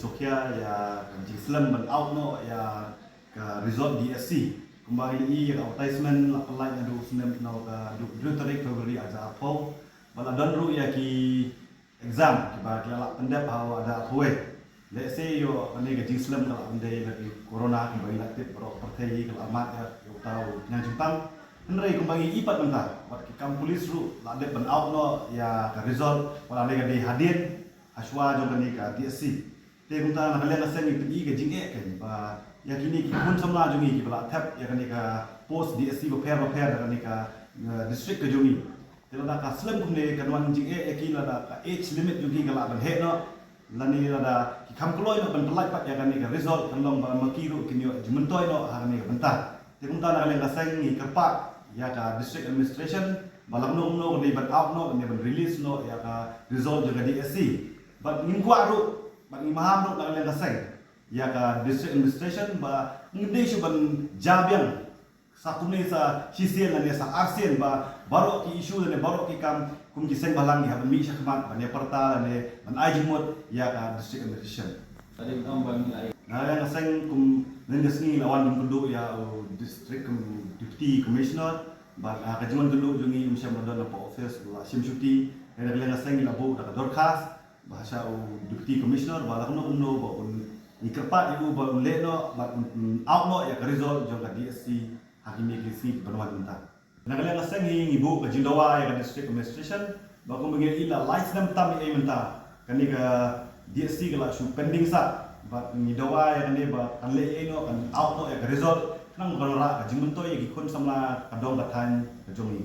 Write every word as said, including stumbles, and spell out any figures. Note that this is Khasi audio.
Sngewkhia ïa ka jingslem ban out noh ïa ka result D S C. Kumba ngi i ïa ka advertisement la pynlait naduh snem, naduh ka hynriew tarik February ar hajar arphew. Ba la don ruh ïa ki exam kiba ki la lah pyndep ha u ar hajar arphew wei. Lehse ïoh kane ka jingslem ka la pyndep ïa ki corona kumba ngi la tip baroh pyrthei ka la mad ïa uta u ñiang jingpang. Hynrei kumba ngi i pat mynta, wat ki kam police ruh la dep ban out noh ïa ka result wat la ka dei hadien, hashwa jong kane ka D S C. Te kumta na ka liang ka seng ngi pyni ka jingeh kein ba ïa kine ki khun samla jong ngi kiba la thep ïa kane ka post D S C bapher bapher da kane ka, eh, district ka jong ngi. Te lada ka slem kumne kan wan jingeh ïa ki lada ka age limit jong ki ka lah ban heh noh. Lane lada ki kham kloi noh ban pynlait pat ïa kane ka result kan long ba ma ki ruh kin ïoh jingmyntoi noh ha kane ka bynta. Te kumta na ka liang ka seng ngi kyrpad ïa ka district administration ba lano lano ka dei ban out noh, ka dei ban release noh ïa ka result jong ka D S C. Bad ngim kwah ruh, bad ngim maham ruh na ka liang ka seng ïa ka district administration ba ngim dei shuh ban ja biang sa kumne sa shisien lane sa arsien ba baroh ki issue lane baroh ki kam kum ki seng bhalang ki hap ban mih shakhmat ban ïa pyrta lane ban ai jingmut ïa ka district administration. Na ka liang ka seng kum mynne ka sngi la wan ban kynduh ïa u district kum deputy commissioner. Bad, ah, ka jingwan kynduh jong ngi um shym la don hapoh office, la shim shuti. Na ka liang ka seng ngi la buh da ka dorkhas ba sha u deputy commissioner ba lano kumno ba un, ngi kyrpad ïa u ba un leh noh bad un, un out noh ïa ka result jong ka D S C ha kine ki sngi kiban wan mynta. Na ka liang ka seng ngi, ngi buh ka jingdawa ïa ka district administration ba kumba ngi i la lai snem tam ei ei mynta kane ka D S C ka la shu pending sah. Bad ngi dawa ïa kane ba kan leh ei ei noh, kan out noh ïa ka result khnang ba kan wanrah ka jingmyntoi ïa ki khun samla ka dong ka thaiñ ka jong ngi.